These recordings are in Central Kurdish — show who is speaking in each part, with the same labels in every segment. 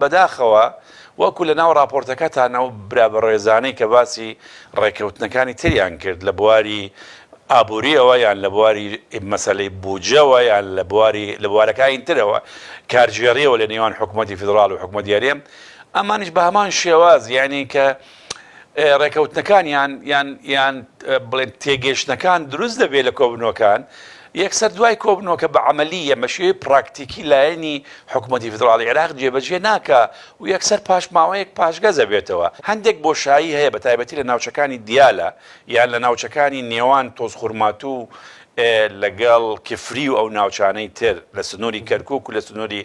Speaker 1: بەداخەوە وەکو لە ناو ڕاپۆرتەکەتان ئەو برا بەڕێزانەی کە باسی ڕێکەوتنەکانی تریان کرد لە بواری ئابووریەوە یان لە بواری مەسەلەی بودجەوە یان لە بواری لە بوارەکانی ترەوە کارگێڕیەوە لە نێوان حکومەتی فیدڕاڵ و حکومەتی هەرێم ئەمانیش بە هەمان شێواز یعنی کە ڕێکەوتنەکانیان یان یان بڵێن تێگەیشتنەکان دروست دەبێت لە کۆبنەوەکان یەکسەر دوای کۆبنەوەکە بە عملی یە بە شێوەی پراکتیکی لایەنی حکوومەتی فیدراڵی عێراق جێبەجێ ناکا و یەکسەر پاش ماوەیەک پاشگەز ئەبێتەوە. هەندێک بۆشایی هەیە بە تایبەتی لە ناوچەکانی دیالە یان لە ناوچەکانی نێوان تۆزخورماتوو لەگەڵ کفری و ئەو ناوچانەی تر لە سنووری کەرکووک و لە سنووری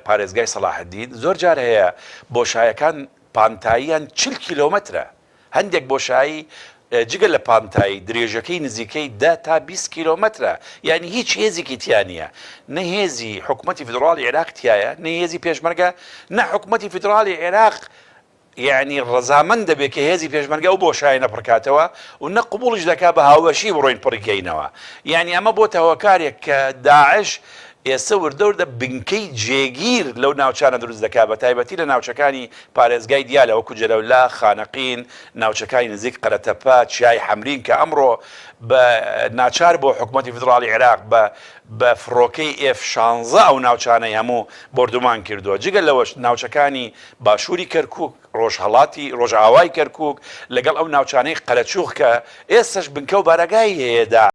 Speaker 1: پارێزگای سەڵاحەدین زۆر جار هەیە بۆشایەکان پانتاییان 40 کیلۆمەترە هەندێک بۆشایی جگە لە پانتایی درێژەکەی نزیکەی 10 تا 20 کیلۆمەترە یعنی هیچ هێزێکی تیا نییە نە هێزی حکوومەتی فیدراڵی عێراق تایە نە هێزی پێشمەرگە نە حکوومەتی فیدراڵی عێراق یعنی ڕەزامەند دەبێت کە هێزی پێشمەرگە ئەو بۆشایەنە پڕکاتەوە و نە قبوڵیش دەکا بە هاوبەشی بڕۆین پڕیکەینەوە یعنی ئەمە بۆتە هۆکارێک کە داعش ئێستا وردە وردە بنکەی جێگیر لەو ناوچانە دروست دەکات بە تایبەتی لە ناوچەکانی پارێزگای دیالە وەکو جەلەولا، خانەقین، ناوچەکانی نزیک قەرەتەپە، چیای حەمرین کە ئەمڕۆ بە ناچار بووە حکومەتی فیدڕاڵی عێراق بە بە فڕۆکەی ئێف شانزە ئەو ناوچانەی هەموو بۆردومان کردووە. جگە لەوەش ناوچەکانی باشووری کەرکوک، ڕۆژهەڵاتی ڕۆژئاوای کەرکوک لەگەڵ ئەو ناوچانەی قەرەچوغ کە ئێستەش بنکە و بارەگای هەیە داعش.